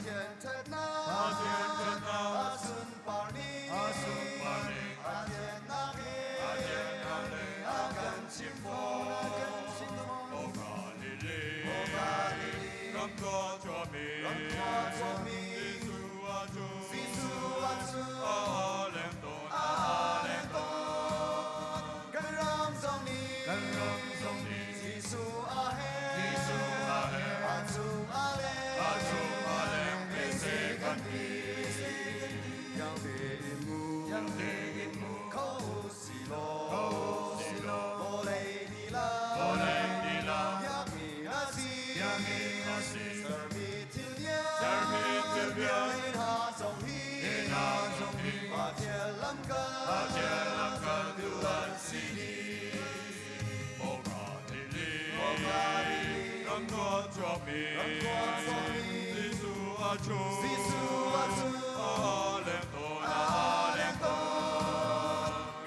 Pathian ṭhatnak, Pathian ṭhatnak, a sunpar ning, a sunpar ning, a thiannak he, a thiannak he, a kan chimh fawn, a kan chimh fawn. O Galilee, O Galilee, ram khua chuahmi, ram khua chuahmi, Jesuh a cu, Jesuh a cu, a leng tawn, a leng tawn. Kan ram zong nih, kan ram zong nih, Jesuh a he, Jesuh a he, a chung a leng, a chung a leng, mese kan ti, yang tein mu, yang tein mu, kho si law, kho si law, vawlei lila, vawlei lila, biakinn a si, biakinn a si, sermi thil vial, sermi thil vial, hna zong hi, hna zong hi, Pathian lamkal, Pathian lamkal tu an si dih.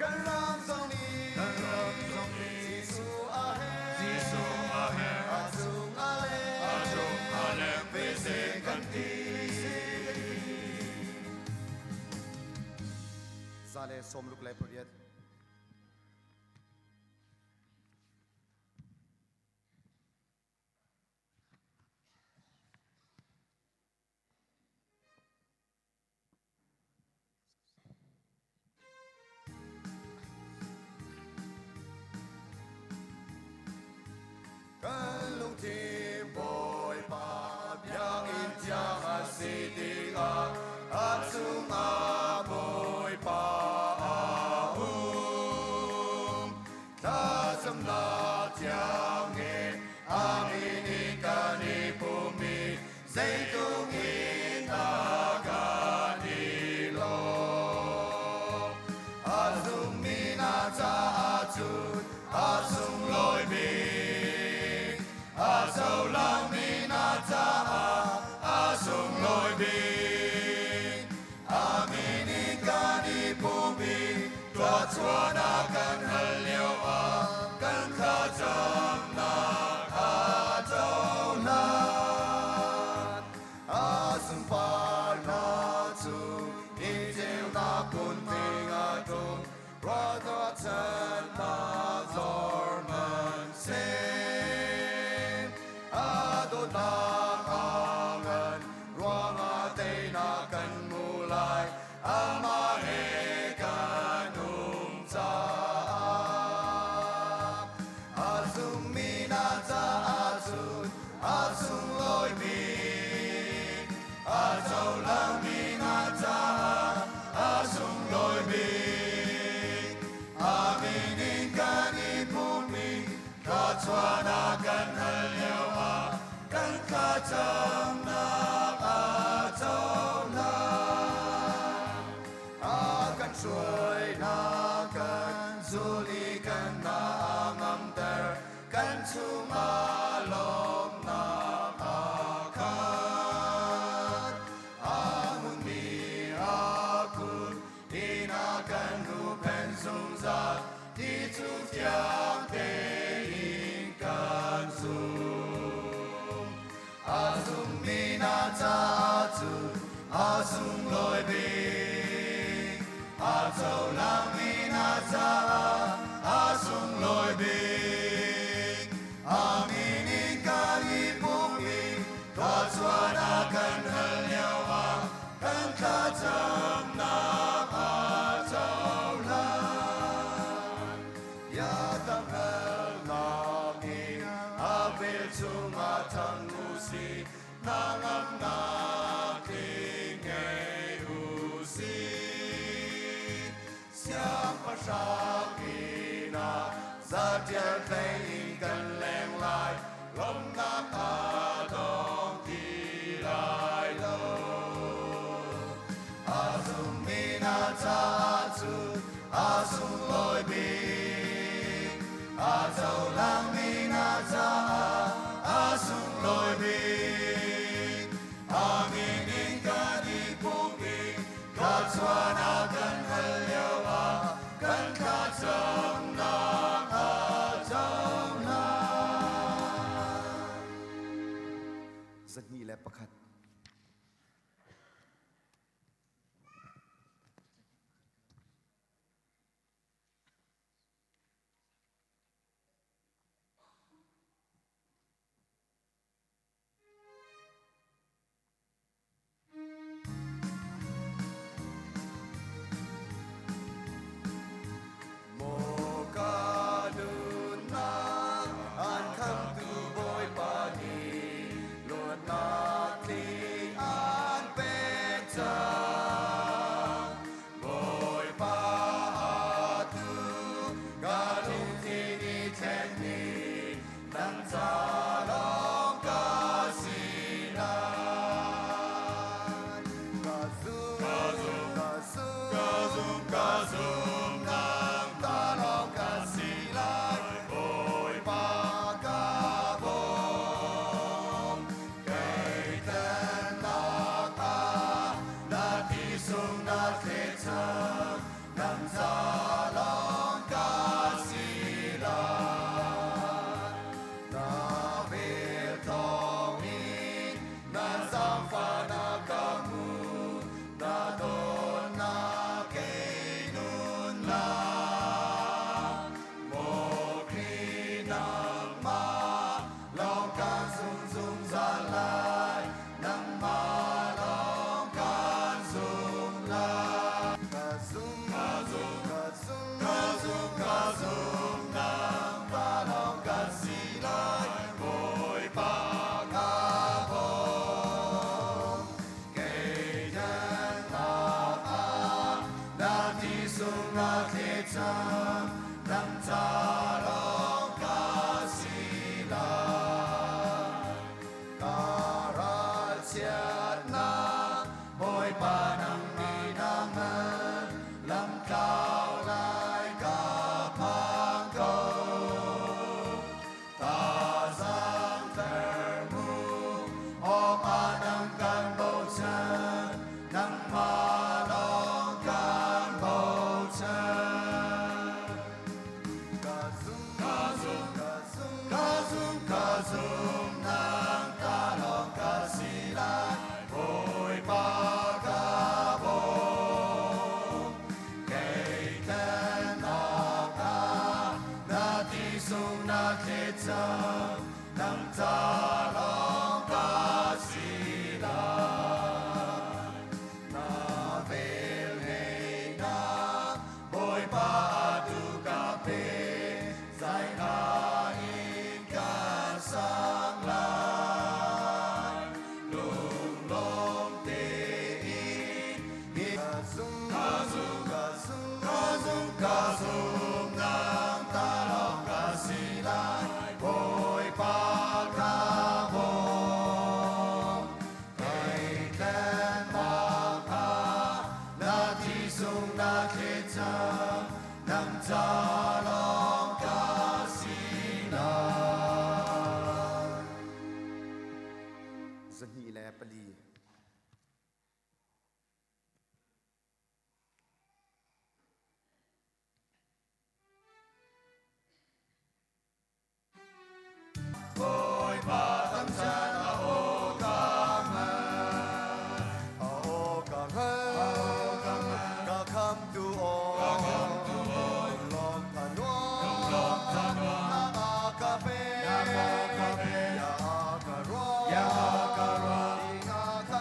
Kan ram zong nih Jesuh a he a chung a leng ve seh kan ti. 168. Kan lungthin Bawipa biakinn thiang a si tikah a chungah Bawipa a um. Thlacamnak thiang he amin in kan i pummi zeitluk in dah kan i lawm. A zummi hna caah cun a sunglawi bik. A cohlangmi hna caah a sunglawi bik. Amin in kan i pum i tuahchuahnak kan hal lio ah kan thlacamnak a cohlan. A sunparnak cu ni ceunak phunting a tlung, ruahchannak zor hmanhseh. A dawtnak a ngan ruangah teinak kan hmu lai, amah he kan um caah. A zummi hna caah cun a sunglawi bik, a cohlangmi hna caah a sunglawi bik. Amin in kan i phummi thluachuahnak kan hal lio ah kan thlacamnak a cohlan. A kan hruainak kan zul i kan hna a ngamter, kan chungah lawmhnak a khat. A hmunmi a kut inn ah kan huhphenh zungzal ti cu fiang tein kan zum. A zummi hna caah cun a sunglawi bik. A cohlangmi hna caah a sunglawi bik. Amin in kan i pum i thluachuahnak kan hal lio ah kan thlacamnak a cohlan. Biatak halnak in a vel chungah thang u si, hnangamnak tling ngei u si. Siangpahrang inn ah zatial hlei in kan leng lai, lawmhnak a dong ti lai lo. A zummi hna caah cun a sunglawi bik, a cohlangmi hna caah a sunglawi bik. Amin in kan i pum i thluachuahnak kan hal lio ah kan thlacamnak a cohlan. 201. lai, nangmah lawng kan zum lai. Ka zum, ka zum, ka zum, ka zum, ka zum, nangmah lawng kan si lai, Bawipa ka bawm. Kei thennak ah na thi sung na thlacam, nang ca lawng ka si lai. Ka ralchiatnak Bawipa nang nih na ngan, lamtlau lai ka phang ko. Thazaang ter mu, awka nang kan bochan, nangmah lawng kan bochan. Ka zum, ka zum, ka zum, ka zum, ka zum, nang ta lawng ka si lai, Bawipa ka bawm. Kei thennak ah na ti sung na thlacam, nang ca lawng ka si lai. Na velngeihnak Bawipa atu ka pe, zai in kan sang lai. Lunglawm tein ka zum, ka zum, ka zum, ka zum, ka zum, nang ta lawng ka si lai, Bawipa ka bawm. Kei tlennak ah na thi sung na thlacam, nang ca lawng ka si lai. 204. Bawipa thangṭhat a aw ka hngalh. A aw ka hngalh, ka khamtu aw, lunglawm thanuam, nak a ka pe, bia a ka ruah, ding a ka.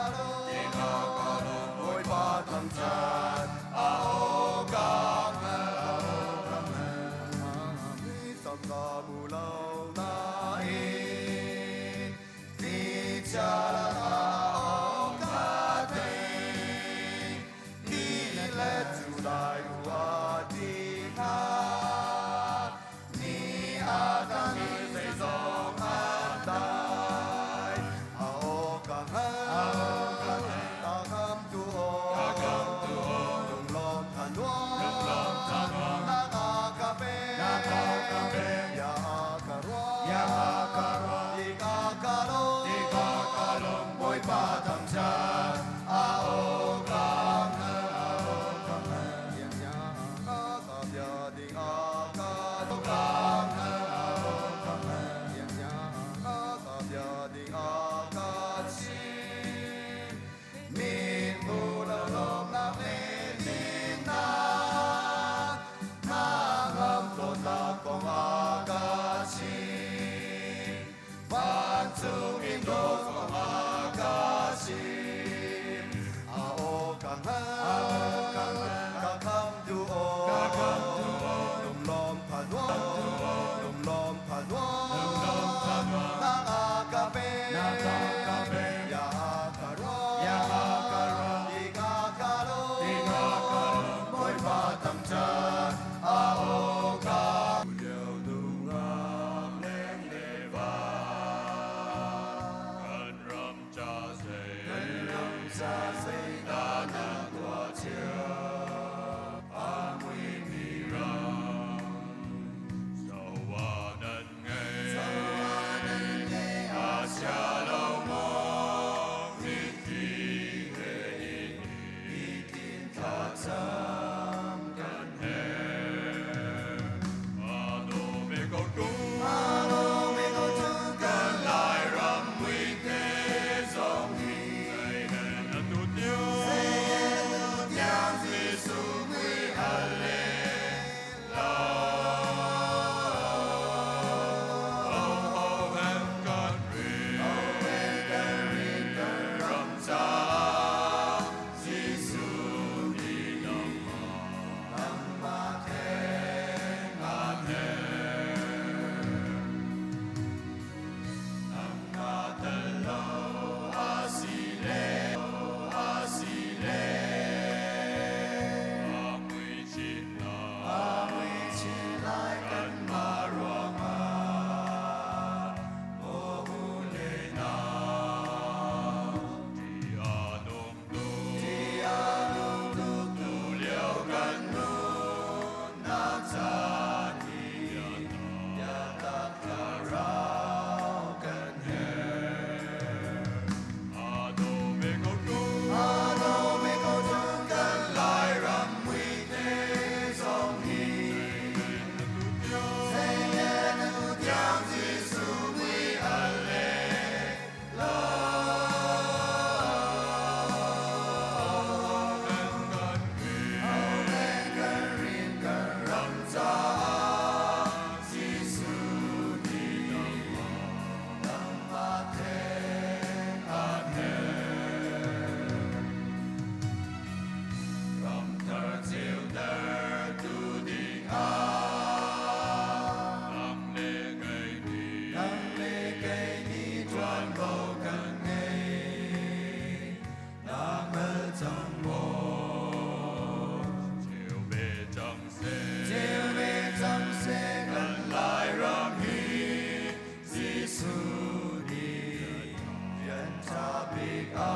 bik a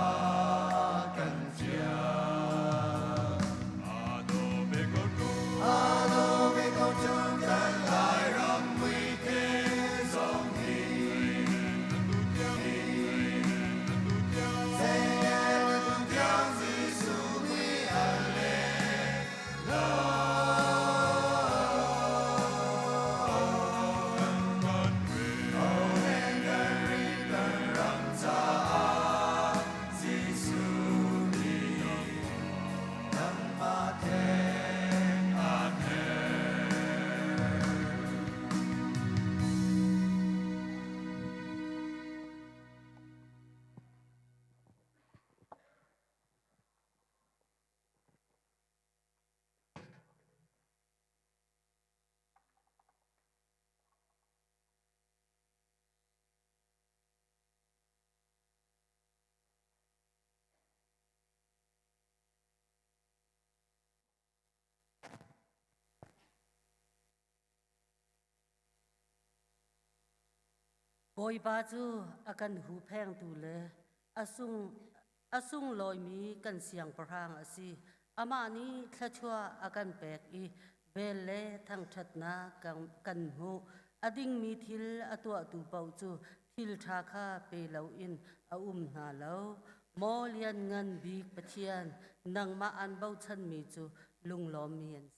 kan fial. A daw bik ko ṭung kan Lairam muite zong hi. Zeirel atu tiang Jesuh nih a leh lo. Kan ram caah Jesuh nih nangmah theng a herh. Bawipa cu a kan huhphengtu le a sung a sunglawimi kan siangpahrang a si. Amah nih thluachuah a kan pek i vel le thangṭhatnak kan hmuh. A dingmi thil a tuahtu paoh cu thil ṭha kha pe loin a um hna lo. Maw Lianngan Bik Pathian, nangmah aan bochanmi cu lunglawmmi an si.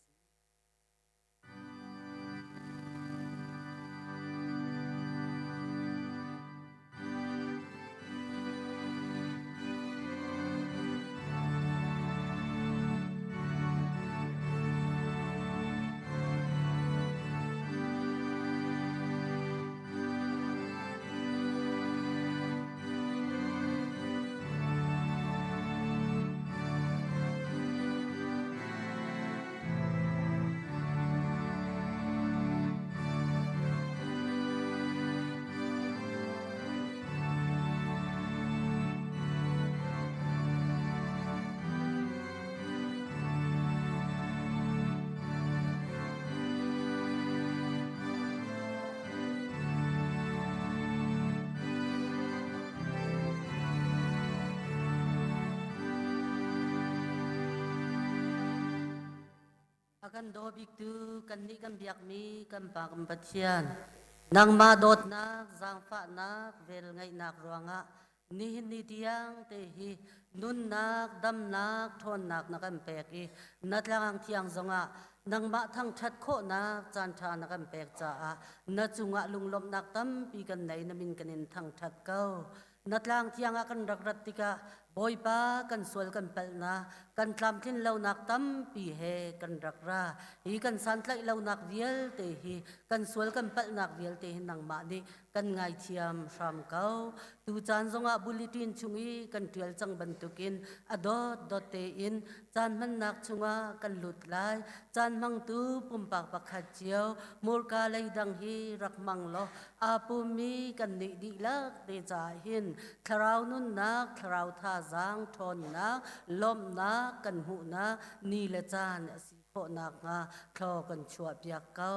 A kan daw biktu kannih kan biakmi kan Pa kan Pathian, nangmah dawtnak, zaangfahnak, velngeihnak ruangah nihin ni tiang te hi nunnak, damnak, ṭhawnnak na kan pek i na tlangang thiang zongah nangmah thangṭhat khawhnak caanṭha na kan pek caah na cungah lunglawmhnak tampi kan nei na min kan in thangṭhat ko. Na tlang thiang ah kan rak rat tikah Bawipa kan sual kan palhnak kan tlamtlin lonak tampi he kan rak ra. Hi kan santlaih lonak vialte hi kan sual kan palhnak vialte hi nangmah nih kan ngaithiam hram ko. Tu caan zongah bulletin chung i kan ṭial cang bantukin a dawt dawt tein caan hmannak chungah kan lut lai. Caan hmangtu pumpak pakhat cio hmurka leidang hi rak hmang law aa pummi kannih dihlak te caah hin thlarau nunnak, thlarau thazaang ṭhawnnak, lawmhnak kan hmuhnak ni le caan a si khawh nakhnga thlaw kan chuahpiak ko.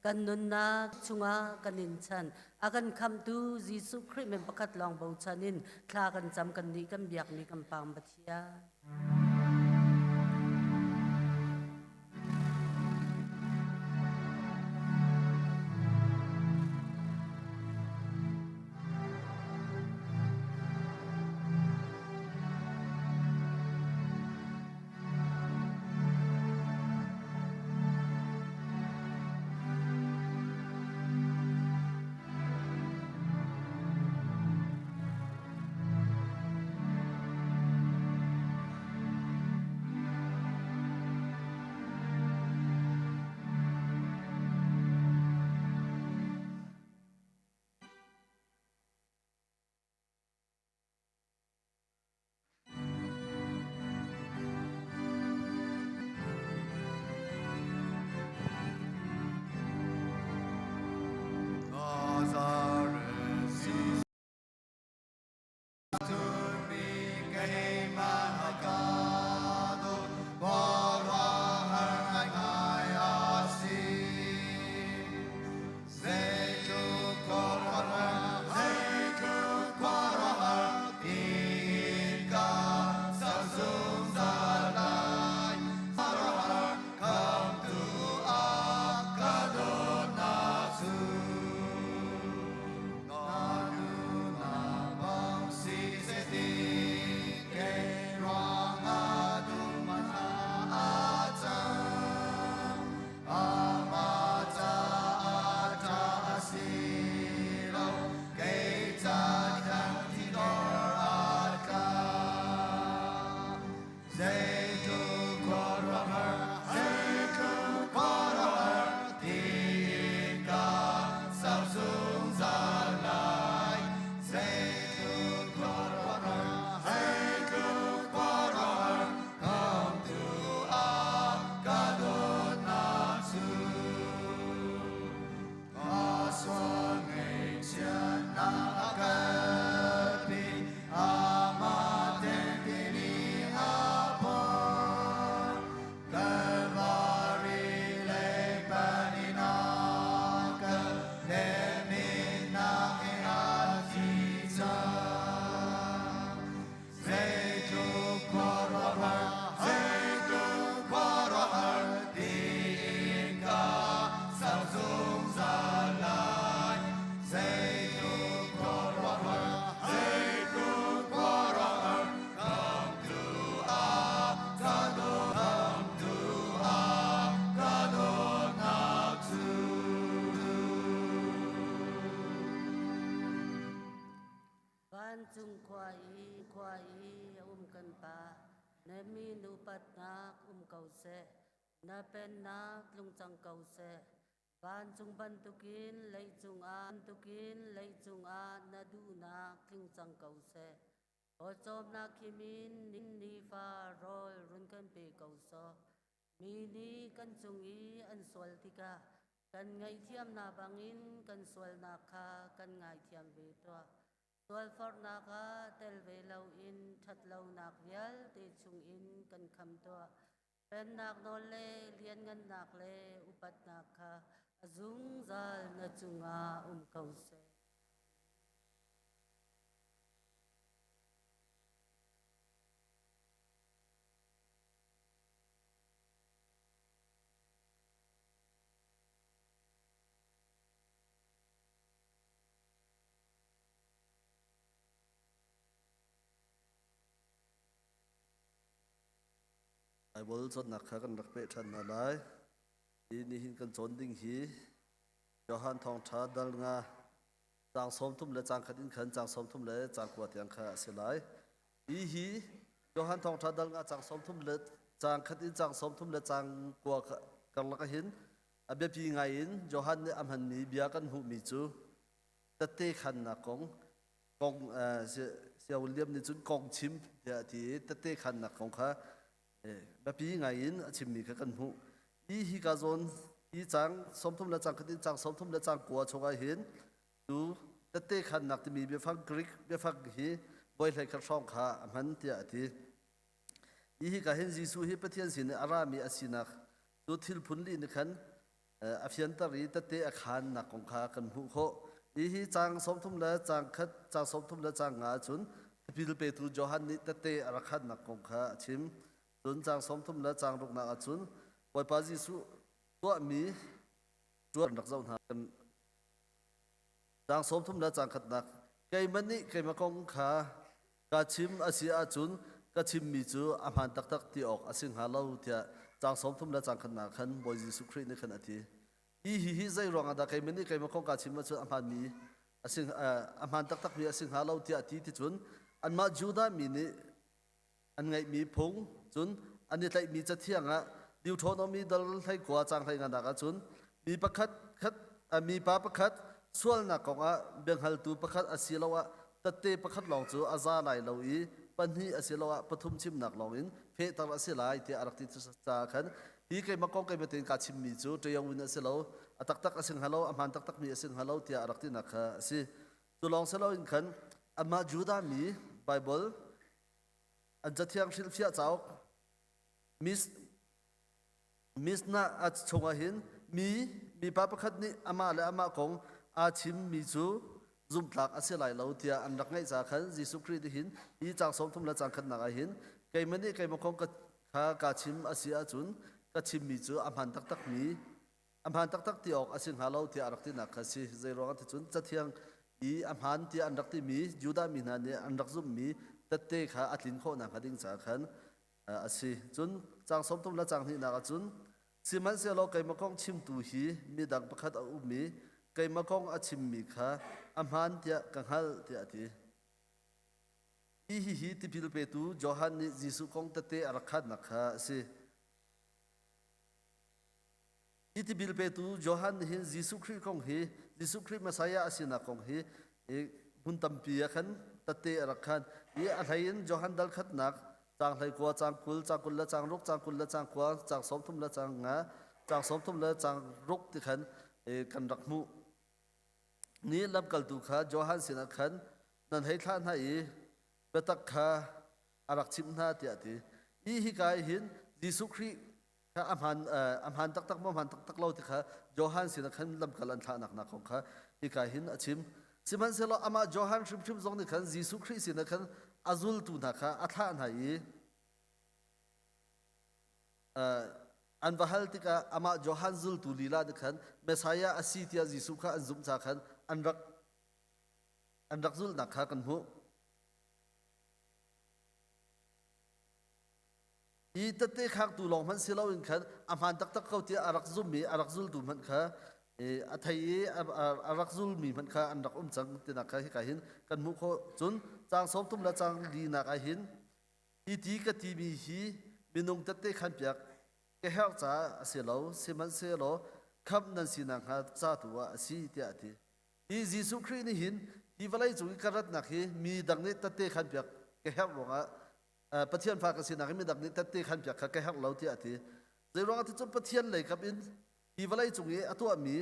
Kan nunnak chungah kan in chan. A kan khamhtu Jesuh Khrih min pakhat lawng bochan in thla kan cam kan nih kan biakmi kan Pang Pathian. Nazareth khua i a um kan Pa, na min upatnak um ko seh, na pennak tlung cang ko seh. Vancung bantukin leicung ah bantukin leicung ah na duhnak tling cang ko seh. Pawcawmnak khimin nifa rawl run kan pe ko sawh. Mi nih kan cung i an sual tikah kan ngaihthiamnak bangin kan sualnak kha kan ngaithiam ve tuah. Sualforhnak ah tel ve loin ṭhatlonak vialte chungin kan kham tuah. Pennak nawl le lianngannak le upatnak kha a zungzal na cungah um ko seh. Baibal cawnnak kha kan rak peh ṭhan hna lai. Hi nihin kan cawn ding hi Johan Thawngṭha dal nga caang 30 le caang khat in khan caang 30 le caang kua tiang kha a si lai. Hi hi Johan Thawngṭha dal nga caang 30 le caang khat in caang 30 le caang kua karlak ahhin a biapi ngai in Johan nih a hmanmi bia kan hmuhmi cu tette khannak kong kong Sia William nih cun kong chim tiah a ti i tette khannak kong kha biapi ngai in a chimmi kha kan hmuh. Hi hi ka zawn hi caang 30 le caang khat in caang 30 le caang kua chungah hin cu tette khannak timi biafang Greek biafang hi voi hlei khat hrawng kha a hman tiah a ti. Hi hi ka hin Jesuh hi Pathian sin i a rami a sinak cu thil phun li nih khan a fianter i tette a khannak kong kha kan hmuh khawh. Hi hi caang 30 le caang khat, caang 30 le caang nga ahcun tipil petu Johan nih tette a rak khannak kong kha a chim. Cun caang 30 le caang ruknak ahcun Bawipa Jesuh tuahmi ṭuan rak zoh hna. Caang 30 le caang khatnak keimah nih keimah kong kha ka chim a si ahcun ka chimmi cu a hmaan taktak ti awk a si hnga lo tiah caang 30 le caang khatnak khan Bawi Jesuh Khrih nih khan a ti. Hi hi hi zei ruangah dah keimah nih keimah kong kaa chim ahcun a hmaanmi a si a hmaan taktakmi a si hnga lo tiah a ti ti cun anmah Judah mi nih an ngeihmi phung cun an i tlaihmi cathiang ah Deuteronomy dal 19 caang 15 nak ahcun mi pakhat khat mipa pakhat sualnak kongah biahngaltu pakhat asiloah tette pakhat lawng cu a za lai lo i pahnih asiloah pathum chimnak lawngin fehter a si lai tiah a rak ti caah khan hi keimah kong keimah tein kaa chimmi cu ṭaio in a si lo a taktak a si hnga lo a hmaan taktakmi a si hnga lo tiah a rak tinak kha a si. Cu lawng si loin khan anmah Judah mi Baibal an cathiang hrilhfiah cauk Mishnah a chungah hin mi mipa pakhat nih amah le amah kong aa chimmi cu zumhtlak a si lai lo tiah an rak ngaih caah khan Jesuh Khrih nih hin hi caang 30 le caang khatnak ah hin keimah nih keimah kong kha kaa chim a si ahcun ka chimmi cu a hmaan taktakmi A hmaan taktak ti awk a si hnga lo tiah a rak tinak kha a si. Zeiruangah ti cun Cathiang i a hmaan tiah an rak timi Judah mi hna nih an rak zumhmi tette kha a tlin khawh nakhnga ding caah khan a si. Cun caang 30 le caang hnihnak ah cun sihmanhsehlaw keimah kong chimtu hi midang pakhat a um i keimah kong a chimmi kha a hmaan tiah ka hngalh tiah a ti. Hi hihi tipil petu Johan nih Jesuh kong tette a rak khannak kha a si. Hi tipil petu Johan nih hin Jesuh Khrih kong hi Jesuh Khrih Messiah a sinak kong hi hmun tampi ah khan tatte a rak khan. I a hlei in Johan dal khatnak caang 19, caang 20, caang 20 le caang ruk, caang 20 le caang kua, caang 30 le caang nga, caang 30 le caang ruk ti khan kan rak hmuh. Ni lamkaltu kha Johan sinah khan nan hei thlah hna i biatak kha a rak chimh hna tiah a ti. Hi hika hin Jesuh Khrih kha a hmaan a hmaan taktak maw hmaan taktak lo ti kha Johan sinah khan lamkal an thlahnak nak kong kha hika hin a chim. Sihmanhsehlaw amah Johan hrimhrim zong nih khan Jesuh Khrih sinah khan a zultu hna kha a thlah hna i an va hal tikah amah Johan zultu lila nih khan Messiah a si tiah Jesuh kha an zumh ca khan an rak an rak zulhnak kha kan hmuh. Hi tette khaktu lawng hmanh si loin khan a hmaan taktak ko tiah a rak zummi a rak zultu hmanh kha a thei i a rak zulmi hmanh kha an rak um cang tinak kha hika hin kan hmuh khawh. Cun caang 30 le caang linak ah hin hi ti ka timi hi minung tette khan piak ka herh caah a si lo, sihmanhsehlaw khamh nan si nakhnga ca tu ah a si tiah a ti. Hi Jesuh Khrih nih hin hi vawlei cung i ka ratnak hi mi dang nih tette khan piak ka herh ruangah Pathian fa ka sinak hi midang nih tette khan piak kha ka herh lo tiah a ti. Zei ruangah ti cun Pathian lei kap in hi vawlei cung i a tuahmi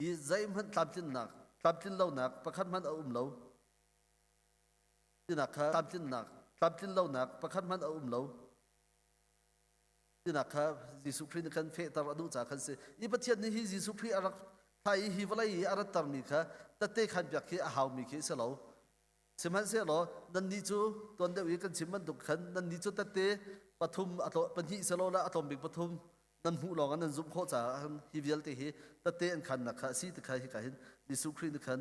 hi zeihmanh tlamtlinnak tlamtlin lonak pakhat hmanh a um lo tinak kha tlamtlinnak tlamtlin lonak pakhat hmanh a um lo tinak kha Jesuh Khrih nih khan fehter a duh caah khan si. I Pathian nih hi Jesuh Khrih a rak thlah i hi vawlei i a rattermi kha tette khan piak khi a haumi khi a si lo. Sihmanhsehlaw nannih cu tuan deuh i kan chim bantuk khan nannih cu tette pathum a pahnih selaw le a tlawm bik pathum nan hmuh lawng ah nan zumh khawh caah khan hi vialte hi tette an khannak kha a si ti kha hika hin Jesuh Khrih nih khan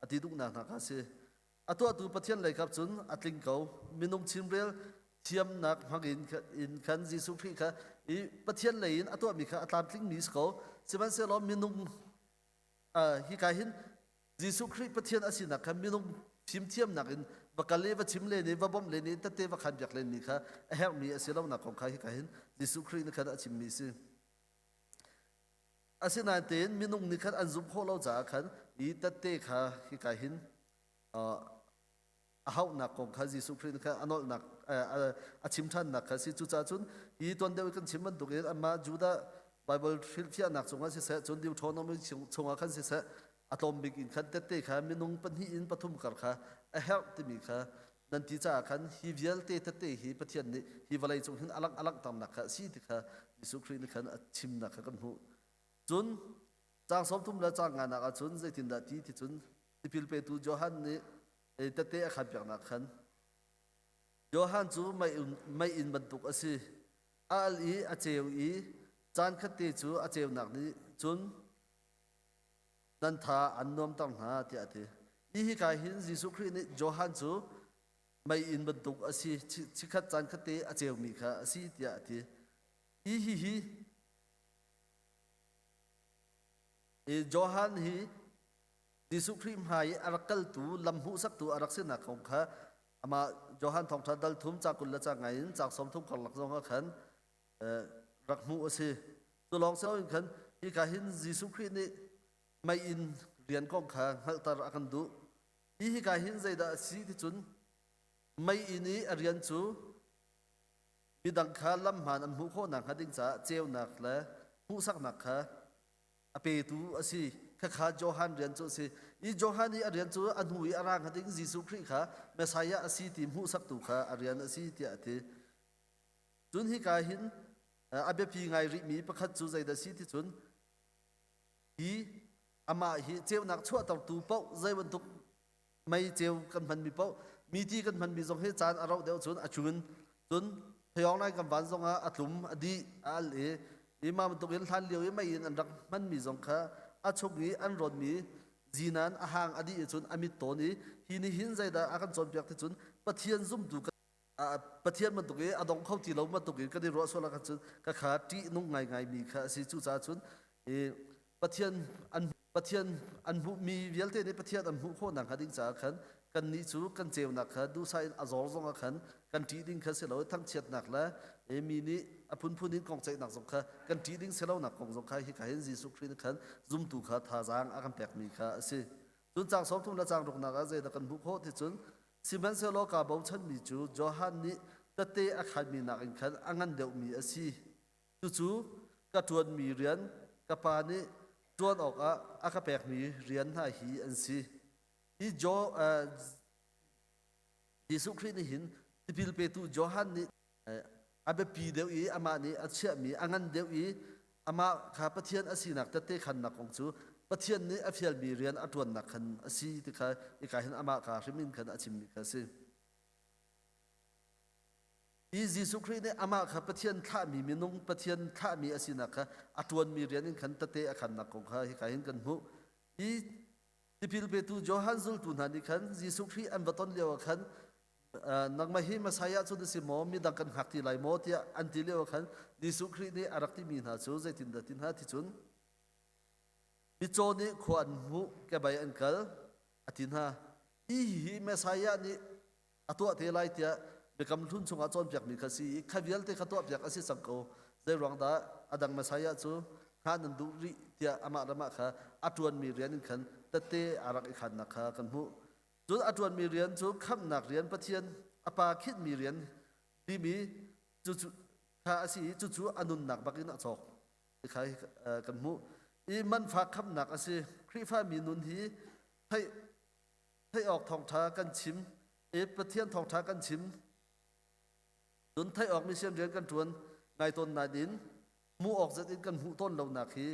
a ti duhnak hna kha a si. A tuahtu Pathian lei kap cun a tling ko. Minung chimrel thiamnak hmang in khan Jesuh Khrih kha i Pathian lei in a tuahmi kha a tlamtlingmi si ko. Sihmanhsehlaw minung hika hin Jesuh Khrih Pathian a sinak kha minung fimthiamnak in va kal i va chim len i va bawmh len i tette va khan piak lenmi kha a herhmi a si lonak kong kha hika hin Jesuh Khrih nih khan a chimmi a si. Asinain tein minung nih khan an zumh khawh lo caah khan i tette kha hika hin a hauhnak kong kha Jesuh Khrih nih khan a nolhnak a chim ṭhannak kha a si. Cucaah cun hi tuan deuh i kan chim bantukin anmah Judah Bible hrilhfiahnak cungah siseh, cun Deuteronomy chungah khan siseh, a tlawm bik in khan tette kha minung pahnih in pathum kar kha a herh timi kha nan ti caah khan hi vialte tette hi Pathian nih hi vawlei cung hin a langh a langhternak kha a si ti kha Jesuh Khrih nih khan a chimnak kha kan hmuh. Cun caang 30 le caang nganak ah cun zeitindah ti ti cun tipil petu Johan nih tette a khanpiaknak khan Johan cu meiinn bantuk a si. A al i a ceu i caan khatte cu a ceunak nih cun nan tha an nuamter hna tiah a ti. Hi hika hin Jesuh Khrih nih Johan cu meiinn bantuk a si, chikkhat caan khatte a ceumi kha a si tiah a ti. Hi hihi Johan hi Jesuh Khrih hmai i a rak kaltu lam hmuhsaktu a rak sinak kong kha amah Johan thawngṭha dal thum ca 20 le ca ngai in caang 30 karlak zong ah khan rak hmuh a si. Cu lawng si loin khan hika hin Jesuh Khrih nih meiinn rian kong kha hngalhter a kan duh. Hi hika hin zeidah a si ti cun meiinn i a rian cu midang kha lam hmaan an hmuh khawh nakhnga ding caah ceunak le hmuhsaknak kha a petu a si. Khakha Johan rian cu a si. I Johan i a rian cu a hnu i a ra hnga ding Jesuh Khrih kha Messiah a si ti hmuhsaktu kha a rian a si tiah a ti. Cun hika hin a biapi ngai rihmi pakhat cu zeidah si ti cun hi amah hi ceunak chuahtertu paoh zei bantuk mei ceu kan hmanmi paoh mi ti kan hmanmi zong hi caan a rauh deuh cun a cun cun phayawng lai kan van zong ah a tlum a dih a al i i mah bantuk in hlan lio i mei in an rak hmanmi zong kha a chung i an rawnmi zinan a hang a dih cun a mit tawn i hi nih hin zeidah a kan cawnpiak ti cun Pathian zumtu Pathian bantuk i a dong kho ti lo bantuk in kan i ruah sual ah cun ka kha ṭih nung ngaingai mi kha a si. Cucaah cun Pathian an Pathian an hmuhmi vialte nih Pathian an hmuh khawh nakhnga ding caah khan kannih cu kan ceunak kha duhsah in a zor zong ah khan kan ṭih ding kha si lo i thangchiatnak le mi nih a phunphun in kong ceihnak zong kha kan ṭih ding si lonak kong zong kha hika hin Jesuh Khrih nih khan zumtu kha thazaang a kan pekmi kha a si. Cun caang 30 le caang ruknak ah zeidah kan hmuh khawh ti cun sihmanhsehlaw kaa bochanmi cu Johan nih tette a khanmi nakin khan a ngan deuhmi a si. Cucu ka ṭuanmi rian ka pa nih ṭuan awkah a ka pekmi rian hna hi an si. Hi Jo, uh, Jesuh Khrih nih hin tipil petu Johan nih a biapi deuh i amah nih a chiahmi a ngan deuh i amah kha Pathian a sinak tette khannak kong cu Pathian nih a fialmi rian a ṭuannak khan a si ti kha hika hin amah ka hrim in khan a chimmi kha a si. Hi Jesuh Khrih nih amah kha Pathian thlahmi minung Pathian thlahmi a sinak kha a ṭuanmi rian in khan tette a khannak kong kha hika hin kan hmuh. Hi tipil petu Johan zultu hna nih khan Jesuh Khrih an va ton lio ah khan nangmah hi Messiah cu na si maw midang kan hngak ti lai maw tiah an ti lio ah khan Jesuh Khrih nih a rak timi hna cu zeitindah ti hna ti cun mitcaw nih khua an hmuh kebei an kal a ti hna. Hi hi Messiah nih a tuah te lai tiah biakam hlun chungah cawnpiakmi kha si i kha vialte kha tuahpiak a si cang ko. Zei ruang dah a dang Messiah cu hngah nan duh rih tiah amah le mah kha a ṭuanmi rian in khan tette aa rak i khannak kha kan hmuh. Cun a ṭuanmi rian cu khamhnak rian Pathian a Pa khinhmi rian timi cucu kha a si i cucu a nunnak bak in a cawk ti kha kan hmuh. I manfak khamhnak a si. Khrihfami nun hi theih theih awk thawngṭha kan chim i Pathian thawngṭha kan chim. Cun theih awk mission rian kan ṭuan ngai tawn nain hmuh awk zat in kan hmuh tawn lonak hi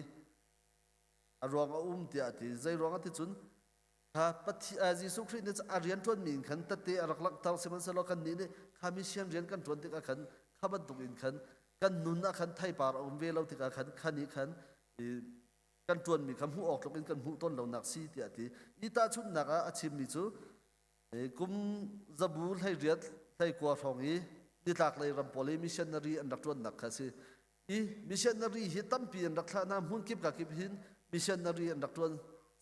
a ruang a um tiah a ti. Zei ruang a ti cun kha Jesuh Khrih nih a rian ṭuanmi in khan tette a rak langhter sihmanhsehlaw kannih nih kha mission rian kan ṭuan tikah khan kha bantuk in khan kan nun ah khan theipar a um ve lo tikah khan kha nih khan kan ṭuanmi kha hmuh awk tluk in kan hmuh tawn lonak si tiah a ti. I tahchunhnak ah a chimmi cu kum zabu 18 hleikua hrawng i nitlaklei ram pawl i missionary an rak ṭuannak kha a si. I missionary hi tampi an rak thlah hna hmun kip ka kip hin missionary an rak ṭuan.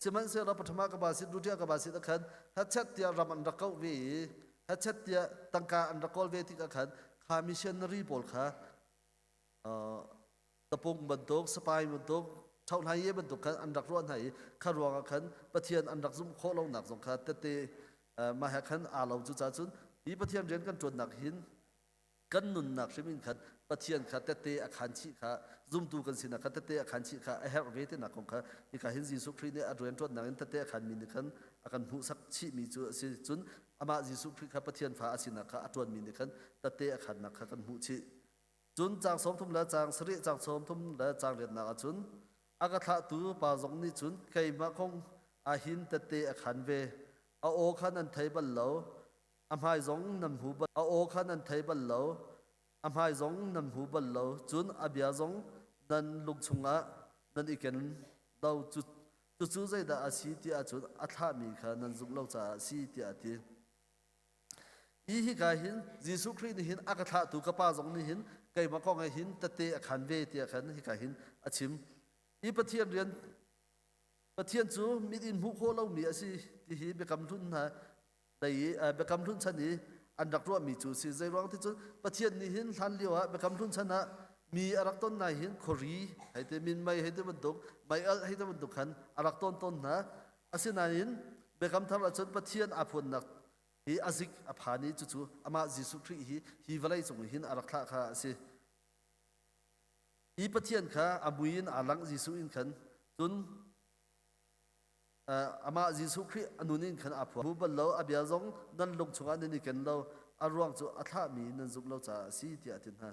Sihmanhsehlaw Pathama ka ba sit Dutia ka ba sit ah khan hachet tiah ram an rak kauh ve i hachet tiah tangka an rak kawl ve tikah khan kha missionary pawl kha tapung bantuk sapai bantuk ṭhohhlai bantuk khan an rak ruah hna i kha ruangah khan Pathian an rak zumh khawh lonak zong kha tette mah he khan aa lo cu cun hi Pathian rian kan ṭuannak hin kan nunnak hrim in khan Pathian kha tette a khan chih kha zumtu kan sinak kha tette a khan chih kha a herh ve tinak kong kha hika hin Jesuh Khrih nih a rian ṭuannak in tette a khanmi nih khan a kan hmuhsak chihmi cu a si cun amah Jesuh Khrih kha Pathian fa a sinak kha a ṭuanmi nih khan tette a khannak kha kan hmuh chih. Cun caang 30 le caang sarih caang 30 le caang riatnak ah cun a ka thlahtu pa zong nih cun keimah kong ah hin tette a khan ve. A aw kha nan thei bal lo, a hmai zong nan hmu bal a aw kha nan thei bal lo, a hmai zong nan hmu bal lo, cun a bia zong nan lung chungah nan i ken lo. Cucu zeidah a si ti ahcun a thlahmi kha nan zumh lo caah a si tiah a ti. Hi hika hin Jesuh Khrih nih hin a ka thlahtu ka Pa zong nih hin keimah kong ah hin tette a khan ve tiah khan hika hin a chim. Hi Pathian rian Pathian cu mit in hmuh khawh lomi a si ti hi biakam hlun hna lei i biakam hlun chan i an rak ruahmi cu si. Zei ruang ti cun Pathian nih hin hlan lio ah biakam hlun chan ah mi a rak ton nai hin khuari hei ti minmei hei ti bantuk mei-alh hei ti bantuk khan a rak ton tawn hna. Asinain biakam thar ahcun Pathian aa phuannak hi a zik a phan i cucu amah Jesuh Khrih hi hi vawlei cung hin a rak thlah kha a si. Hi Pathian kha a mui in aa langh Jesuh in khan cun amah Jesuh Khrih a nun in khan aa phuang. Hmu bal lo a bia zong nan lung chungah nan i ken lo a ruang cu a thlahmi nan zumh lo caah a si tiah a ti hna.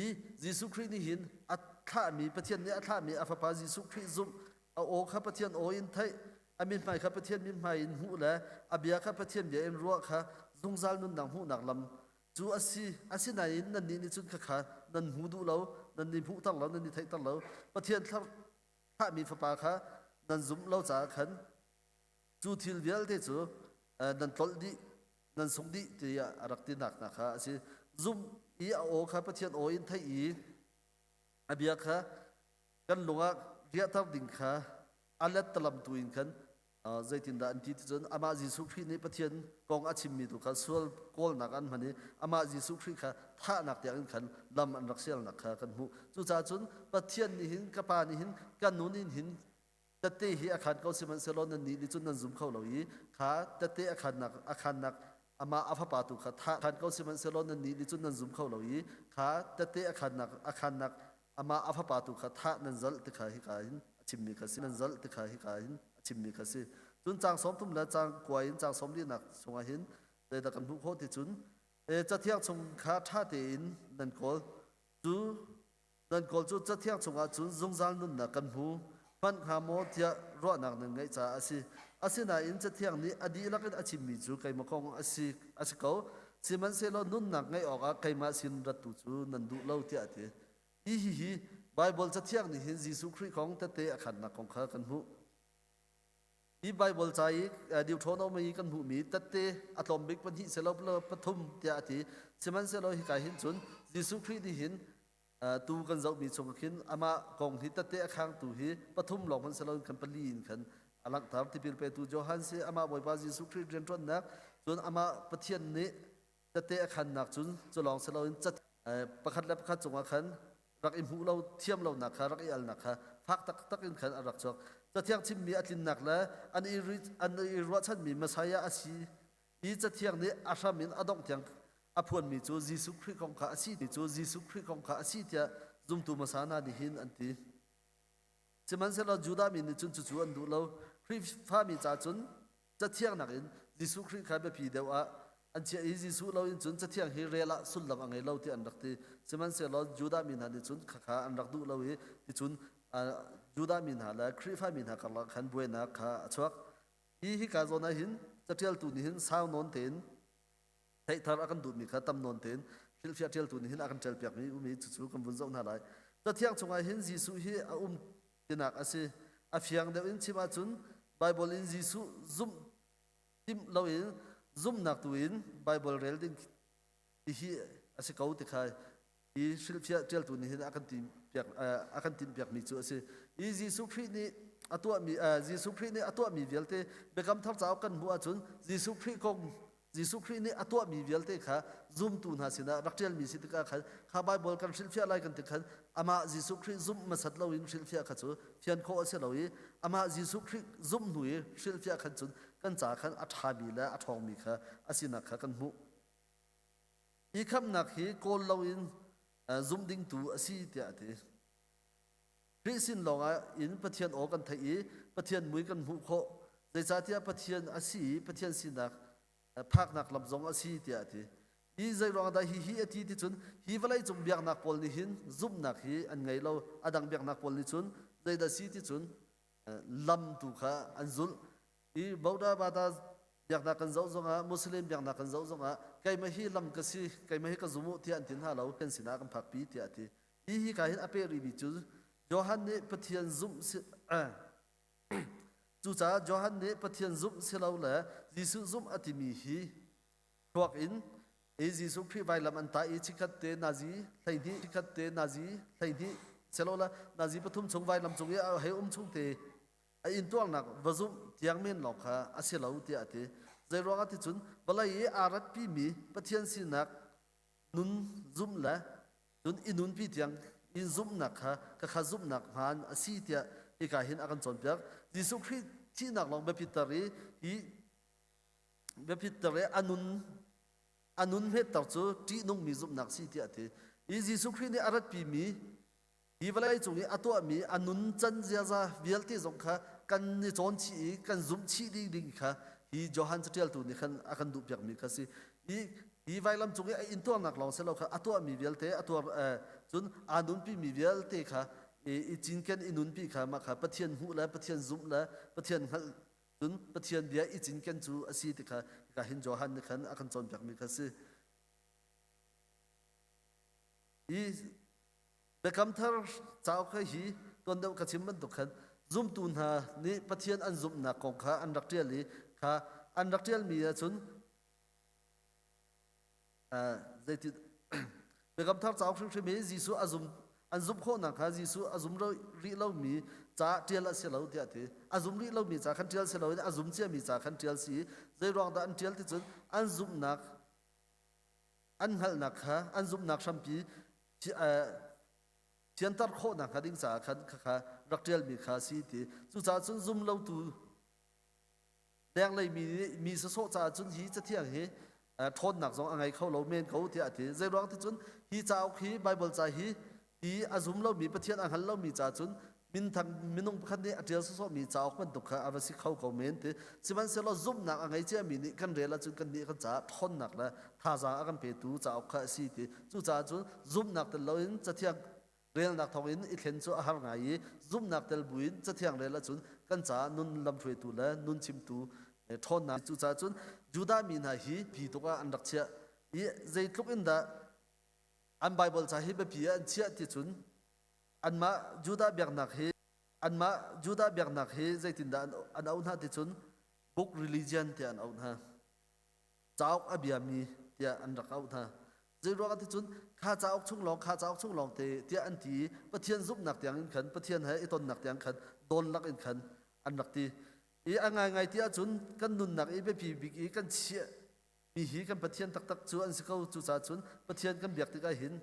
I Jesuh Khrih nih hin a thlahmi Pathian nih a thlahmi a fapa Jesuh Khrih zumh a aw kha Pathian aw in theih a mithmai kha Pathian mithmai in hmuh le a bia kha Pathian bia in ruah kha zungzal nunnak hmuhnak lam cu a si asinain nannih nih cun khakha nan hmu duh lo nan ni hmuhter lo nan ni theihter lo Pathian thlahmi fapa kha nan zumh lo caah khan cu thil vialte cu nan tlolh dih nan sung dih tiah a rak tinak hna kha a si zumh i a aw kha Pathian aw in theih i a bia kha kan lung ah riahter ding kha a let talam tu in khan zeitindah an ti ti cun amah Jesuh Khrih nih Pathian kong a chimmi tu kha sual kawlnak an hman i amah Jesuh Khrih kha thahnak tiang in khan lam an rak sialnak kha kan hmuh cucaah cun Pathian nih hin ka pa nih hin ka nun in hin tette hi a khan ko sihmanhsehlaw nannih nih cun nan zum kho lo i kha tette a khannak a khannak amah a fapa tu kha thah khan ko sihmanhsehlaw nannih nih cun nan zum kho lo i kha tette a khannak a khannak amah a fapa tu kha thah nan zalh ti kha hika hin a chimmi kha si nan zalh ti kha hika hin a chimmi kha si cun caang 30 le caang kua in caang 44 chungah hin zeidah kan hmuh khawh ti cun cathiang chung kha ṭha tein nan kawl cu Nan kawl cu Cathiang chungah cun zungzal nunnak kan hmu hmanh hnga maw tiah ruahnak nan ngeih caah a si. Asinain Cathiang nih a dihlak in a chimmi cu keimah kong a si, a si ko. Sihmanhsehlaw nunnak ngeih awkah keimah sin rat tu cu nan duh lo tiah a ti. Hi hihi Baibal Cathiang nih hin Jesuh Khrih kong tehte a khannak kong kha kan hmuh. Hi Baibal ca i Deuteronomy i kan hmuhmi tette a tlawm bik pahnih selaw pathum tiah a ti. Sihmanhsehlaw hika hin cun Jesuh Khrih nih hin tu kan zohmi chung khin amah kong hi tette a khangtu hi pathum lawng hmanh siloin khan pali in khan. A langhter. Tipil petu Johan si amah Bawipa Jesuh Khrih rianṭuannak, cun amah Pathian nih tette a khannak cun cu lawng si loin pakhat le pakhat cungah khan rak i hmuh lo thiam lonak kha rak i alnak kha fak taktak in khan a rak chuak. Cathiang chimmi a tlinnak le an i an i ruahchanmi Messiah a si i Cathiang nih a hram in a dongh tiang a phuanmi cu Jesuh Khrih kong kha a si ti cu Jesuh Khrih kong kha a si tiah zumtu hmasa hna nih hin an ti. Sihmanhsehlaw Judah mi nih cun cucu an duh lo. Khrihfami ca cun Cathiang nakin Jesuh Khrih kha biapi deuh ah an chiah i Jesuh loin cun Cathiang hi rel ah sullam a ngei lo tiah an rak ti. Sihmanhsehlaw Judah mi hna nih cun khakha an rak duh lo i ticun Judah mi hna le Khrihfa mi hna karlak khan buainak kha a chuak. Hi hika zawn ah hin caṭialtu nih hin sau nawn tein theihthar a kan duhmi kha tam nawn tein hrilhfiah ṭialtu nih hin a kan ṭialpiakmi um i cucu kan vun zoh hna lai. Cathiang chungah hin Jesuh hi a um tinak a si. A fiang deuh in chim ahcun Baibal in Jesuh zumh timh loin zumhnak tu in Baibal rel ding ti hi a si ko ti kha hi hrilhfiah ṭialtu nih hin a kan timpiak a kan tinhpiakmi cu a si. Hi Jesuh Khrih nih a tuahmi Jesuh Khrih nih a tuahmi vialte Biakam Thar cauk kan hmuh ahcun Jesuh Khrih kong Jesuh Khrih nih a tuahmi vialte kha zumtu hna sinah rak ṭialmi si tikah khan kha Baibal kan hrilhfiah lai kan ti khan amah Jesuh Khrih zumh hmasat loin hrilhfiah kha cu fian khawh a si lo i amah Jesuh Khrih zumh hnu i hrilhfiah khan cun kan ca khan a ṭhami le a ṭhawngmi kha a sinak kha kan hmuh. Hi khamhnak hi kawl loin zumh ding tu a si tiah a ti. Khrih sin lawngah in Pathian aw kan theih i Pathian mui kan hmuh khawh. Zeicahtiah Pathian a si i Pathian sinak phaknak lam zong a si tiah a ti. Hi zeiruang dah hi hi a ti ti cun hi vawleicung biaknak pawl nih hin zumhnak hi an ngei lo. A dang biaknak pawl nih cun zeidah si ti cun lam tu kha an zulh. Hi Buddha Bada biaknak kan zoh zongah Muslim biaknak kan zoh zongah keimah hi lam ka si keimah hi ka zum u tiah an ti hna lo kan sinah kan phakpi tiah a ti. Hi hi ka hin a peh rihmi cu Johan nih Pathian zumh si cucaah Johan nih Pathian zumh si lo le Jesuh zumh a timi hi thluak in i Jesuh Khrih vailam an tah i chikkhat te nazi 12 chikkhat te nazi 12 selola nazi pathum chung vailam cung i a hei um chung te a intuarnak va zumh tiang men lawng kha a si lo tiah a ti. Zeiruangah ti cun vawlei i aa ratpimi Pathian sinak nun zumh le cun i nunpi tiang in zumhnak kha khakha zumhnak hmaan a si tiah hika hin a kan cawnpiak. Jesuh Khrih thihnak lawng biapitter i hi biapitter i a nun a nun hmetter cu ṭihnungmi zumhnak si tiah a ti. Hi Jesuh Khrih nih a ratpimi Hi vawlei cung i a tuahmi a nuncan ziaza vialte zong kha kan i cawn chih i kan zumh chih dih ding kha hi Johan caṭialtu nih khan a kan duhpiakmi kha si. Hi hi vailam cung i a intuarnak lawng si lo kha a tuahmi vialte a tuar cun aa nunpimi vialte kha i cinken i nunpi kha mah kha Pathian hmuh le Pathian zumh le Pathian hngalh cun Pathian bia i cinken cu a si ti kha hika hin Johan nih khan a kan cawnpiakmi kha si. Hi Biakam Thar cauk hi tuan deuh ka chim bantuk khan zumtu hna nih Pathian an zumhnak kong kha an rak ṭial i kha an rak ṭialmi ahcun zeiti Biakam Thar cauk hrimhrim hi Jesuh a zum an zumh khawhnak kha Jesuh a zum rih lomi ca ṭial a si lo tiah ti. A zum rih lomi ca khan ṭial si loin a zum ciami ca khan ṭial si i zeiruang dah an ṭial ti cun an zumhnak an hngalhnak kha an zumhnak hrampi thianter khawhnak hnga ding caah khan khakha rak ṭialmi kha a si ti. Cucaah cun zum lotu lenglei mi nih mi sawsawh caah cun hi cathiang hi ṭhawnnak zong a ngei kho lo men ko tiah a ti. Zeiruang ti cun hi cauk hi Baibal ca hi hi a zum lomi Pathian a hngal lomi ca cun minthang minung pakhat nih a ṭial sawsawhmi cauk bantuk kha a va si kho ko men ti. Sihmanhsehlaw zumhnak a ngei ciami nih kan rel ahcun kannih kan caah ṭhawnnak le thazaang a kan petu cauk kha a si ti. Cucaah cun zumhnak tel loin cathiang relnak thawngin i thlen cu a har ngai i zumhnak tel buin cathiang rel ahcun kan caah nun lamhruaitu le nun chimtu ṭhawnnak. Cucaah cun Judah mi hna hi pi tuk ah an rak chiah i zeitluk in dah an Baibal ca hi biapi ah an chiah ti cun anmah Judah biaknak hi anmah Judah biaknak hi zeitindah an auh hna ti cun book religion tiah an auh hna. Cauk a biami tiah an rak auh hna. Zeiruangah ti cun kha cauk chung lawng kha cauk chung lawng te tiah an ti i Pathian zumhnak tiang in khan Pathian he i tonnak tiang khan dawn lak in khan an rak ti. I a ngaingai ti ahcun kan nunnak i biapi bik i kan chiah mi hi kan Pathian taktak cu an si ko. Cucaah cun Pathian kan biak tikah hin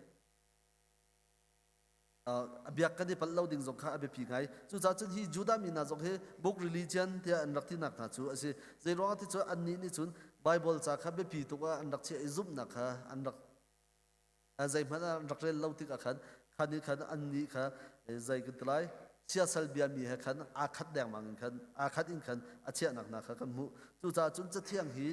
a biak kan i palh lo ding zong kha a biapi ngai. Cucaah cun hi Judah mi hna zong hi book religion tiah an rak tinak hna cu a si. Zei ruangah ti cu annih nih cun Bible ca kha biapi tuk ah an rak chiah i zumhnak kha an rak zeihmanh ah an rak rel lo tikah khan kha nih khan annih kha zei kan ti lai siasal biami he khan aa khat dengmang in khan aa khat in khan a chiahnak hna kha kan hmuh. Cucaah cun Cathiang hi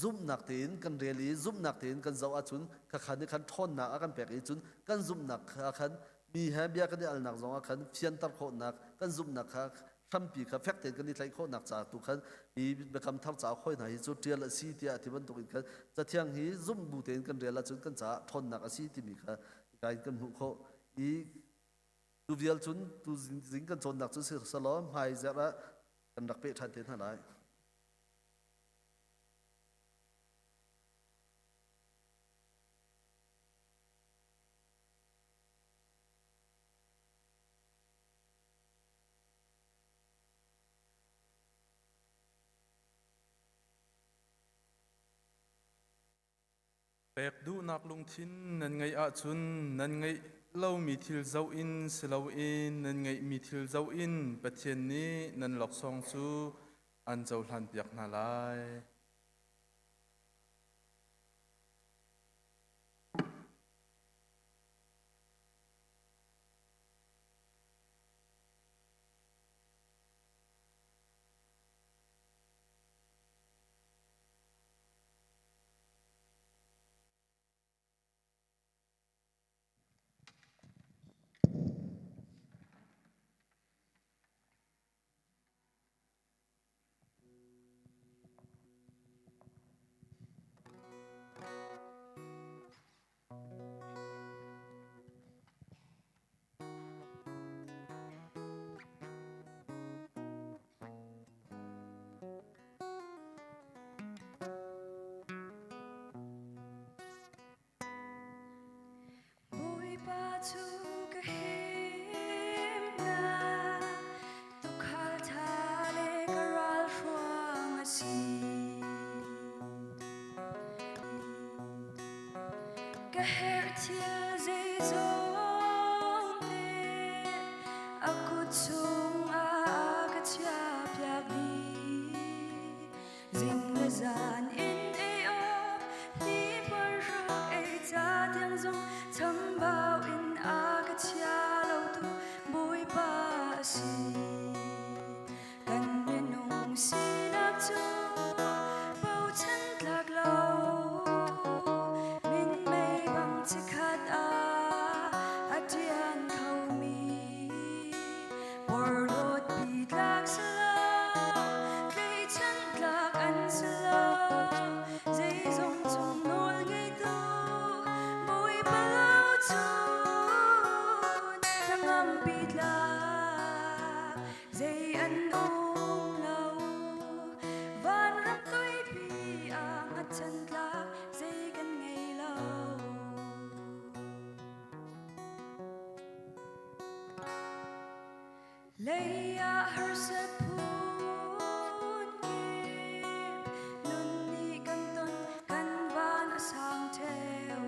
zumhnak tein kan rel i zumhnak tein kan zoh ahcun khakha nih khan ṭhawnnak a kan pek i cun kan zumhnak kha khan mi he bia kan i alnak zongah khan fianter khawhnak kan zumhnak kha hrampi kha fek tein kan i tlaih khawhnak ca tu khan hi biakam thar cauk hoi hna hi cu ṭial a si tiah ti bantuk in khan cathiang hi zumh bu tein kan rel ahcun kan caah ṭhawnnak a si timi kha hika in kan hmuh khawh i tu vial cun tu zing kan cawnnak cu si selaw hmai zarh ah kan rak peh ṭhan te hna lai. Pek duhnak lungthin nan ngeih ahcun nan ngeih lomi thil zoh in si loin nan ngeihmi thil zoh in Pathian nih nan laksawng cu an cohlanpiak hna lai. Bawipa cu ka himnak, tuukhal ṭha le ka ralhruang a si. Ka herh thil zeizong te a kut chungah a ka chiahpiak dih. Zing le zan in ei awk hnipuan hruk ei ca tiang zong chambau in a ka chia lotu Bawipa a si. Kan minung sinak cu bochan tlak lo minmei bang chikkhat ah a ṭian khomi porhlawt pi tlak si lo tlaihchan tlak an si lo zeizong cung nawl ngeitu Bawipa lo cun hnangampi tlak zei an um lo vanram tuipi ah hngatchan tlak zei kan ngei lo. Lei ah harsat phun kip nun nih kan ton kan van a sang theo.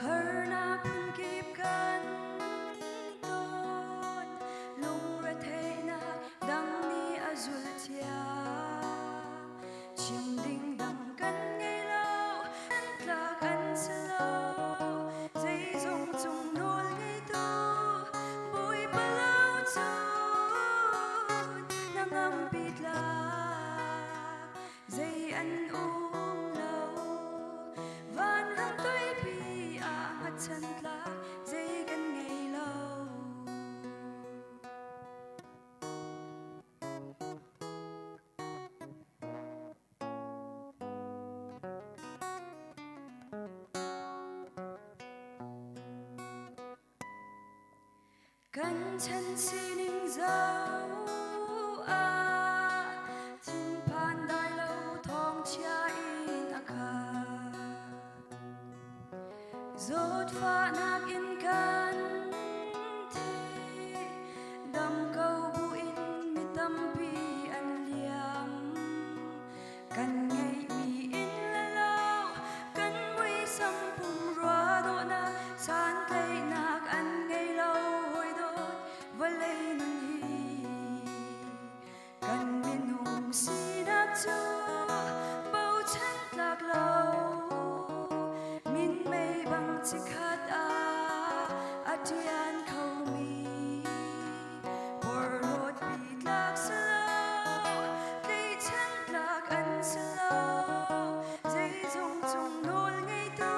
Harnak phunkip kan ton, lungretheihnak dang nih a zulh thiam. Chim ding dang kan ngei lo, an tlak an si lo. Zeizong cung nawl ngeitu Bawipa lo cun na ngampi tlak. Zei an um lo vanram toipi ah hngatchan tlak zei kan ngei lo. Kan chan sining zoh ah thinphan dai lo thawngchia in a khat. Zawtfahnak in kan thi. Minung sinak cu bochan tlak lo minmei bang chikkhat ah a ṭian khomi porhlawtpi tlak si lo tlaihchan tlak an si lo zeizong cung nawl ngeitu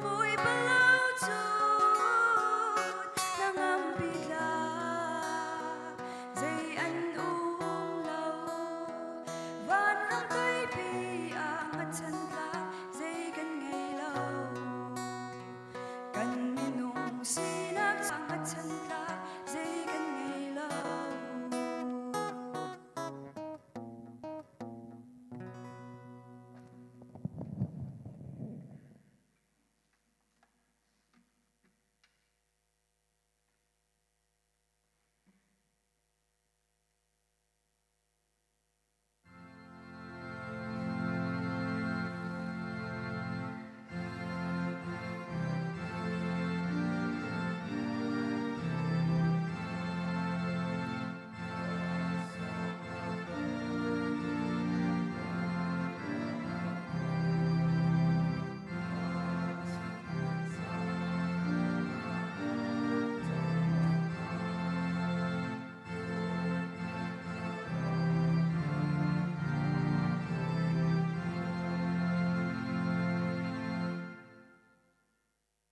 Bawipa lo cu hnangampi tlak zei an um lo vanram toipi ah hngatchan tlak zei kan ngei lo kan minung sinak hngatchan tlak zei kan ngei lo.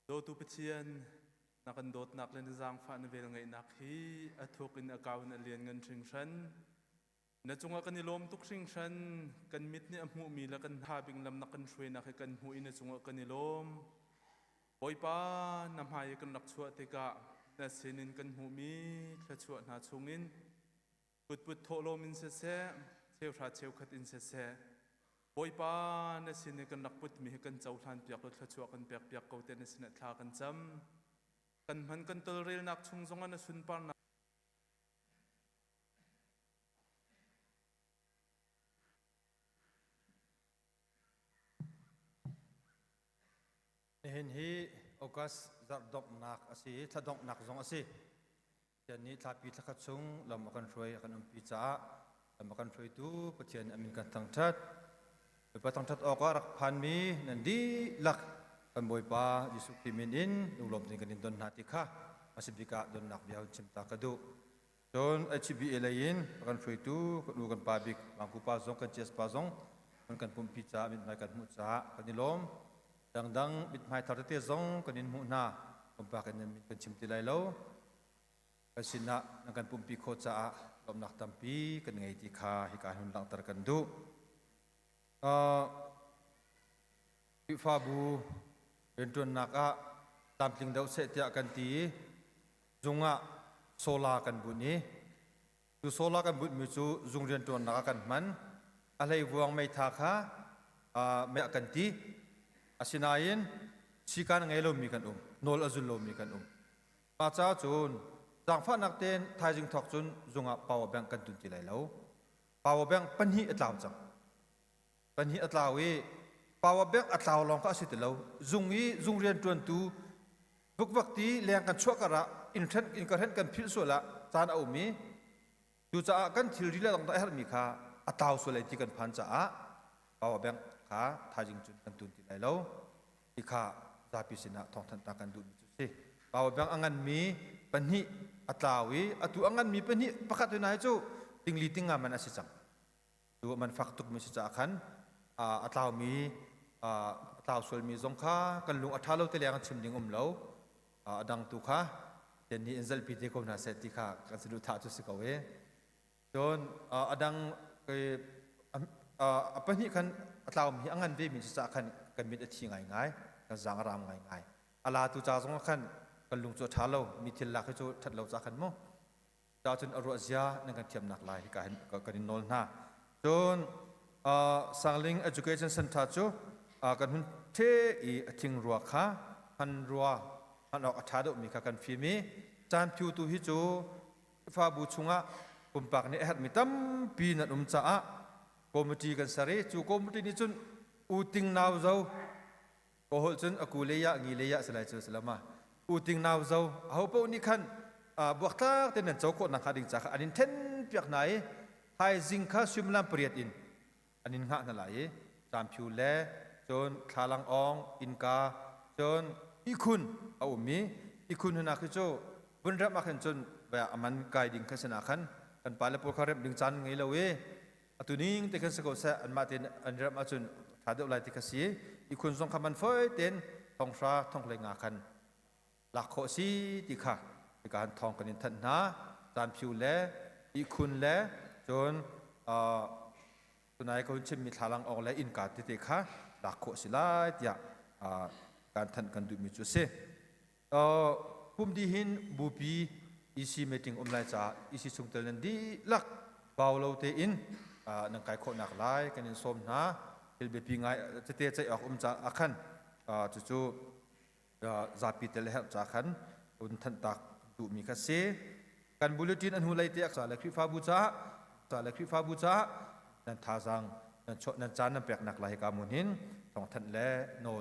Dawtu Pathian, na kan dawtnak le na zaangfah na velngeihnak hi a thuk in a kau in a lianngan hringhran. Na cungah kan i lawm tuk hringhran. Kan mit nih a hmuhmi le kan hna bing lam na kan hruainak hi kan hmuh i na cungah kan i lawm. Bawipa, na hmai i kan rak chuah tikah na sinin kan hmuhmi thluachuah hna chungin kutput thawhlawm in siseh, cheuhra cheukhat in siseh, Bawipa, na sin i kan rak putmi hi kan cohlan piak law thluachuah kan pek piak ko tiah na sinah thla kan cam. Kan hman kan tolrelnak chung zongah na sunparnak Nihin hi August zarh donghnak a si i thla donghnak zong a si. Pathian nih thlapi thlakhat chung lam a kan hruai a kan umpi caah lam a kan hruaitu Pathian a min kan thangṭhat. Bawipa thangṭhat awkah rak phanmi nan dihlak kan Bawipa Jesuh Khrih min in lunglawm tein kan in don hna ti kha a si bik ah donnak bia hun chim ta ka duh. Cun HBA lei in a kan hruaitu kan u kan pa bik Mangku pa zong kan CS pa zong an kan pumpi caah mithmai kan hmuh caah kan i lawm. Dangdang mithmai thar tete zong kan in hmuh hna. Pumpak in nan min kan chim ti lai lo. Kan sinah nan kan pumpi khawh caah lawmhnak tampi kan ngei ti kha hika hun langhter kan duh. Khrihfabu rianṭuannak ah tlamtling deuh seh tiah kan ti i zung ah solar kan bunh i cu solar kan bunhmi cu zung rianṭuannak ah kan hman. A hleivuang meitha kha mei ah kan ti. Asinain sikan a ngei lomi kan um, nawl a zul lomi kan um. Mah caah cun zaangfahnak tein thaizing thawk cun zung ah power bank kan tun ti lai lo. Power bank pahnih a tlau cang. Pahnih a tlau i power bank a tlau lawng kha a si ti lo. Zung i zung rianṭuantu vukvak ti leng kan chuah kar ah inn inn ka hrenh kan philh sual ah caan a um i cucaah kan thilri le dangdang a herhmi kha a tlau sual lai ti kan phan caah power bank kha thaizing cun kan tun ti lai lo ti kha zapi sinah thawngthanh ta kan duhmi cu si. Power bank a nganmi pahnih a tlau i atu a nganmi pahnih pakhat hna hi cu tingli tinga man a si cang. Cu man fak tukmi si caah khan a tlaumi a tlau sualmi zong kha kan lung a ṭha lo te leng chim ding um lo. A dang tu kha Pathian nih in zalpi te ko hna seh ti kha kan saduhthah cu si ko e. Cun a dang a pahnih khan a tlaumi hi a ngan vemi si caah khan kan mit a thi ngaingai, kan zaang a raam ngaingai. A latu ca zong ah khan kan lung cu a ṭha lo, mi thil lak hi cu ṭhat lo caah khan mu. Caah cun a ruah zia nan kan thiamnak lai hika hin kan in nawl hna. Cun Sangling Education Center cu kan hun the i a thing rua kha hman rua hman awk a ṭha deuhmi kha kan fim i caan phiu tu hi cu Khrihfabu chungah pumpak nih a herhmi tampi nan um caah committee kan ser i cu committee nih cun u ting nau zo ka holh cun a ku lei ah ngi lei ah si lai cu si lo ma u ting nau zo aho paoh nih khan buaktlak te nan co khawh nak hnga ding ca kha an in then piak hna i. Thaizing kha suimilam pariat in an in hngah hna lai i camphiu le cun thlalang awng innka cun ihkhun a um i ihkhun hna khi cu vun remh ah khin cun a man kai ding kha si na khan kan pale pawl kha remh ding caan ngei lo i atu ning te khan si ko seh anmah tein an remh ahcun ṭha deuh lai ti kha si. Ihkhun zong kha man foi tein thonghra thonghlei nga khan lak khawh si ti kha hika han thawng kan in thanh hna. Caanphiu le ihkhun le cun tunai ka hun chimmi thlalang awng le innka tete kha lak khawh si lai tiah kan thanh kan duhmi cu a si. Pum dihin bupi EC meeting um lai caah EC chungtel nan dihlak bau lo tein nan kai khawhnak lai kan in sawm hna. Thil biapi ngai tete ceih awk um caah khan cucu zapi tel herh ca khan un thantak duhmi kha si. Kan bulletin an hu lei te ca le Khrihfabu caah ca le Khrihfabu caah nan thazaang nan chuah nan caan nan peknak lai ka mun hin thawngthanh le nawl.